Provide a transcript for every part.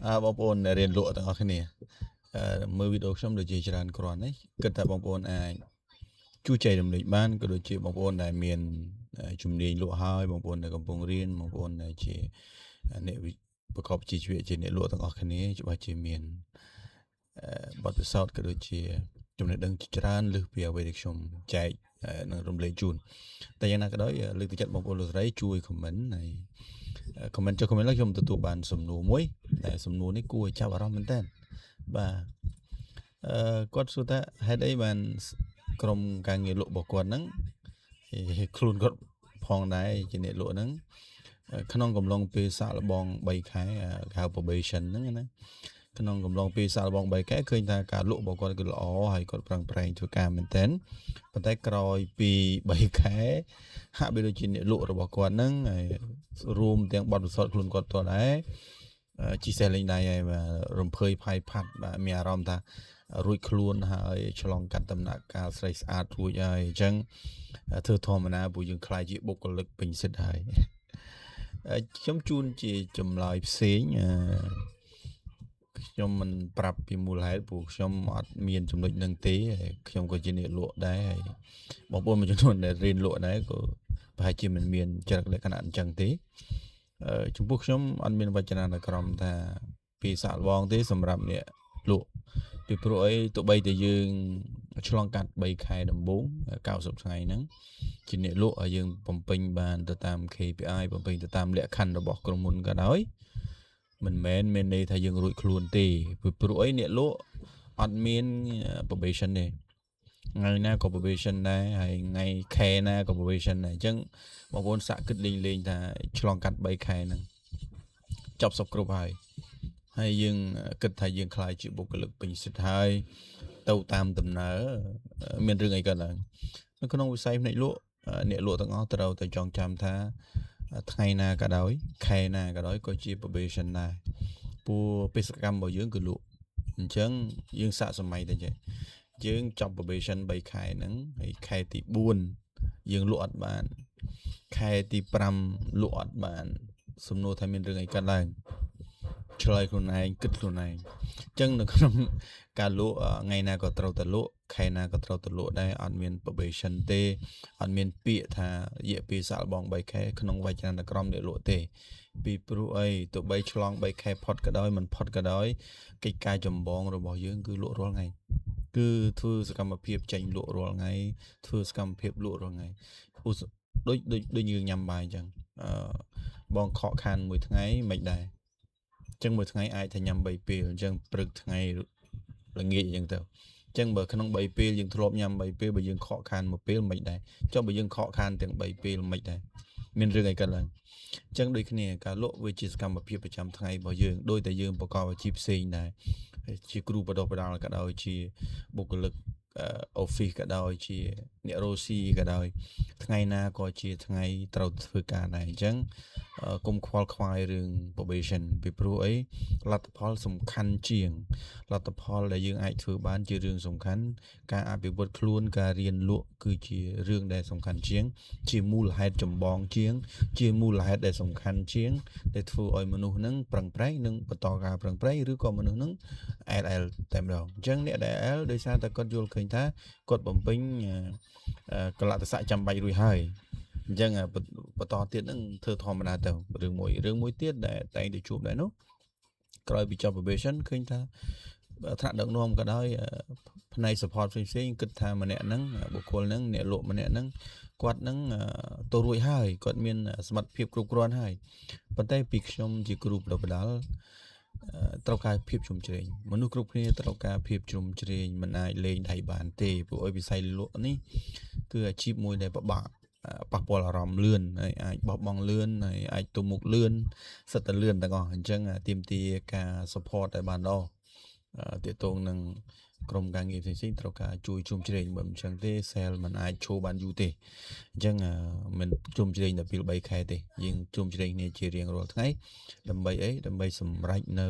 អើបងប្អូនដែលរៀនលក់ទាំងអស់គ្នាអឺមើលវីដេអូខ្ញុំដូចជាច្រើនគ្រាន់នេះគិតថាបងប្អូនអាចជួយចែករំលែកបានក៏ដូចជាបងប្អូនដែលមានជំនាញលក់ហើយបងប្អូនដែលកំពុងរៀនបងប្អូនដែលជាអ្នកប្រកបជីវៈជាអ្នកលក់ទាំងអស់គ្នាច្បាស់ជាមានបទពិសោធន៍ក៏ដូចជាចំណេះដឹងជាច្រើនលើសពីអ្វីដែលខ្ញុំចែកនិងរំលែកជូនតែយ៉ាងណាក៏ដោយលើកទឹកចិត្តបងប្អូនលោកស្រីជួយ comment ហើយ comment ចុះ comment ឡើងខ្ញុំទទួលបានសំណួរមួយដែលសំណួរនេះគួរឲ្យចាប់អារម្មណ៍មែនតើបាទអឺគាត់សួរថាហេតុអីបានក្រុមការងារលក់របស់គាត់ហ្នឹងខ្លួនគាត់ផងដែរជាអ្នកលក់ហ្នឹងក្នុងកំឡុងពេលសាកល្បង3ខែគេហៅ probation ហ្នឹងណាក្នុងកំឡុងពេលសាកល្បង3ខែឃើញថាការលក់របស់គាត់គឺល្អហើយគាត់ប្រឹងប្រែងធ្វើការមែនទែនប៉ុន្តែក្រោយពី3ខែហាក់បីដូចជាអ្នកលក់របស់គាត់ហ្នឹងហើយរួមទាំងបទពិសោធន៍ខ្លួនគាត់ផ្ទាល់ដែរជីសេះលេងដៃហើយបាទរំភើយផាយផាត់បាទមានអារម្មណ៍ថារួចខ្លួនហើយឆ្លងកាត់ដំណាក់កាលស្រីស្អាតរួចហើយអញ្ចឹងធ្វើធម្មតាពួកយើងក្លាយជាបុគ្គលិកពេញសិទ្ធហើយខ្ញុំជូនជាចម្លើយផ្សេងខ្ញុំមិនប្រាប់ពីមូលហេតុព្រោះខ្ញុំអត់មានចំណុចនឹងទេខ្ញុំក៏ជាអ្នកលក់ដែរហើយបងប្អូនមួយចំនួនដែលរៀនលក់ដែរក៏ប្រហែលជាមិនមានចរិតលក្ខណៈអញ្ចឹងទេចំពោះខ្ញុំអត់មានវចនានុក្រមថាពីសាកល្បងទេសម្រាប់អ្នកលក់ពីព្រោះអីទោះបីតែយើងឆ្លងកាត់3ខែដំបូង90ថ្ងៃហ្នឹងជាអ្នកលក់ឲ្យយើងបំពេញបានទៅតាម KPI បំពេញទៅតាមលក្ខខណ្ឌរបស់ក្រុមហ៊ុនក៏ដោយមិនមែនមានន័យថាយើងរួចខ្លួនទេពីព្រោះអីអ្នកលក់អត់មាន probation ទេថ្ងៃណាក៏ probation ដែរហើយថ្ងៃខែណាក៏ probation ដែរអញ្ចឹងបងប្អូនសាក់គិតលេងលេងថាឆ្លងកាត់3ខែហ្នឹងចប់សពគ្រប់ហើយហើយយើងគិតថាយើងក្លាយជាបុគ្គលិកពេញសិទ្ធហើយទៅតាមដំណើរមានរឿងអីកើតឡើងនៅក្នុងវិស័យផ្នែកលក់អ្នកលក់ទាំងអស់ត្រូវតែចងចាំថាថ្ងៃណាក៏ដោយខែណាក៏ដោយក៏ជា probation ដែរព្រោះបេសកកម្មរបស់យើងគឺលក់អញ្ចឹងយើងសាកសម័យទៅចេះយើងចប់ probation 3ខែហ្នឹងហើយខែទី4យើងលក់អត់បានខែទី5លក់អត់បានសំណួរថាមានរឿងអីកើតឡើងឆ្លើយខ្លួនឯងគិតខ្លួនឯងអញ្ចឹងនៅក្នុងការលក់ថ្ងៃណាក៏ត្រូវតែលក់ខែណាក៏ត្រូវតែលក់ដែរអត់មាន probation ទេអត់មានពាក្យថារយៈពេលសាកល្បង3ខែក្នុងវចនានុក្រមអ្នកលក់ទេពីព្រោះអីទោះបីឆ្លង3ខែផុតក៏ដោយមិនផុតក៏ដោយកិច្ចការចម្បងរបស់យើងគឺលក់រាល់ថ្ងៃគឺធ្វើសកម្មភាពចេញលក់រាល់ថ្ងៃធ្វើសកម្មភាពលក់រាល់ថ្ងៃដូចដូចដូចយើងញ៉ាំបាយអញ្ចឹងអឺបងខកខានមួយថ្ងៃមិនដែរអញ្ចឹងមួយថ្ងៃអាចថាញ៉ាំ3ពេលអញ្ចឹងព្រឹកថ្ងៃល្ងាចអញ្ចឹងទៅអញ្ចឹងបើក្នុង3ពេលយើងធ្លាប់ញ៉ាំ3ពេលបើយើងខកខានមួយពេលមិនដែរចុះបើយើងខកខានទាំង3ពេលមិនដែរមានរឿងអីកើតឡើងអញ្ចឹងដូចគ្នាការលក់វាជាសកម្មភាពប្រចាំថ្ងៃរបស់យើងដោយតែយើងប្រកបអាជីពផ្សេងដែរជាគ្រូបណ្ដុះបណ្ដាលក៏ដោយជាបុគ្គលិក office ក៏ដោយជាអ្នករស់ស៊ីក៏ដោយថ្ងៃណាក៏ជាថ្ងៃត្រូវធ្វើការដែរអញ្ចឹងកុំខ្វល់ខ្វាយរឿង probation ពីព្រោះអីលទ្ធផលសំខាន់ជាងលទ្ធផលដែលយើងអាចធ្វើបានជារឿងសំខាន់ការអភិវឌ្ឍខ្លួនការរៀនលក់គឺជារឿងដែលសំខាន់ជាង ជាមូលហេតុចម្បងជាង ជាមូលហេតុដែលសំខាន់ជាង ដែលធ្វើឲ្យមនុស្សនឹងប្រឹងប្រែងនិងបន្តការប្រឹងប្រែងឬក៏មនុស្សនឹង LL តែម្ដងអញ្ចឹងអ្នកដែល L ដោយសារតែគាត់យល់ឃើញថាគាត់បំពេញកលៈទេសៈចាំបាច់រួចហើយអញ្ចឹងបន្តទៀតនឹងធ្វើធម្មតាទៅរឿងមួយរឿងមួយទៀតដែលតែងតែជួបដែរនោះក្រោយពីចប់ probation ឃើញថាថ្នាក់ដឹកនាំក៏ដោយផ្នែក support ផ្សេងៗគិតថាម្នាក់ហ្នឹងបុគ្គលហ្នឹងអ្នកលក់ម្នាក់ហ្នឹងគាត់ហ្នឹងទៅរួចហើយគាត់មានសមត្ថភាពគ្រប់គ្រាន់ហើយប៉ុន្តែពីខ្ញុំជាគ្រូបណ្ដុះបណ្ដាលត្រូវការភាពជ្រោមជ្រែងមនុស្សគ្រប់គ្នាត្រូវការភាពជ្រោមជ្រែងមិនអាចលេងដៃបានទេព្រោះអីវិស័យលក់នេះគឺអាជីពមួយដែលពិបាកប៉ះពាល់អារម្មណ៍លឿនហើយអាចបោះបង់លឿនហើយអាចទៅមុខលឿនសិតតែលឿនទាំងអស់អញ្ចឹងទាមទារការ support ឲ្យបានល្អទាក់ទងនឹងក្រុមការងារផ្សេងៗត្រូវការជួយជ្រោមជ្រែងបើមិនអញ្ចឹងទេ sale มันអាចឈរបានយូរទេអញ្ចឹងមិនជ្រោមជ្រែងតែពី3ខែទេយើងជ្រោមជ្រែងគ្នាជារៀងរាល់ថ្ងៃដើម្បីអីដើម្បីសម្រេចនៅ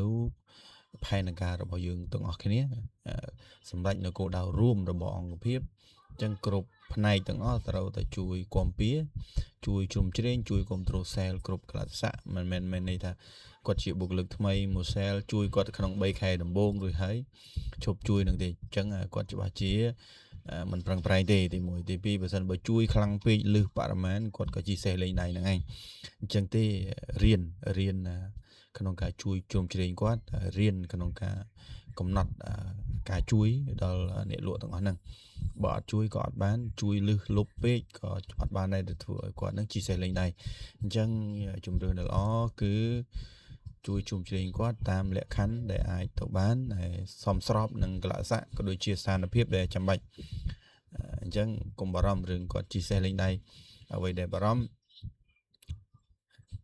ផែនការរបស់យើងទាំងអស់គ្នាសម្រេចនៅគោលដៅរួមរបស់អង្គភាពអញ្ចឹងគ្រប់ផ្នែកទាំងអស់ត្រូវតែជួយគាំពៀ ជួយជ្រោមជ្រែងជួយគ្រប់គ្រង sale គ្រប់កលៈទេសៈមិនមែនមានន័យថាគាត់ជាបុគ្គលិកថ្មីមួយ sale ជួយគាត់ក្នុង3ខែដំបូងរួចហើយឈប់ជួយនឹងទេអញ្ចឹងគាត់ច្បាស់ជាមិនប្រឹងប្រែងទេទី1ទី2បើសិនបើជួយខ្លាំងពេកលឹះបរិមាណគាត់ក៏ជីសេះលេងដៃហ្នឹងឯងអញ្ចឹងទេរៀនរៀនក្នុងការជួយជ្រោមជ្រែងគាត់រៀនក្នុងការកំណត់ការជួយដល់អ្នកលក់ទាំងអស់ហ្នឹងបើអត់ជួយក៏អត់បានជួយលឹះលុបពេកក៏អត់បានដែរទៅធ្វើឲ្យគាត់នឹងជីសេះលេងដៃអញ្ចឹងជំរឿនដ៏ល្អគឺជួយជុំជ្រែងគាត់តាមលក្ខខណ្ឌដែលអាចទៅបានហើយសមស្របនឹងកលៈស័កក៏ដូចជាស្ថានភាពដែលចាំបាច់អញ្ចឹងកុំបារម្ភរឿងគាត់ជីសេះលេងដៃអ្វីដែលបារម្ភ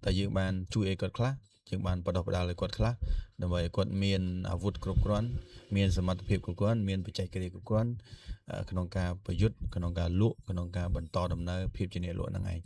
តែយើងបានជួយឲ្យគាត់ខ្លះយើងបានបដោះបដាលឲ្យគាត់ខ្លះដើម្បីឲ្យគាត់មានអាវុធគ្រប់គ្រាន់មានសមត្ថភាពគ្រប់គ្រាន់មានបច្ចេកទេសគ្រប់គ្រាន់ក្នុងការប្រយុទ្ធក្នុងការលក់ក្នុងការបន្តដំណើរភាពជាអ្នកលក់ហ្នឹងឯង។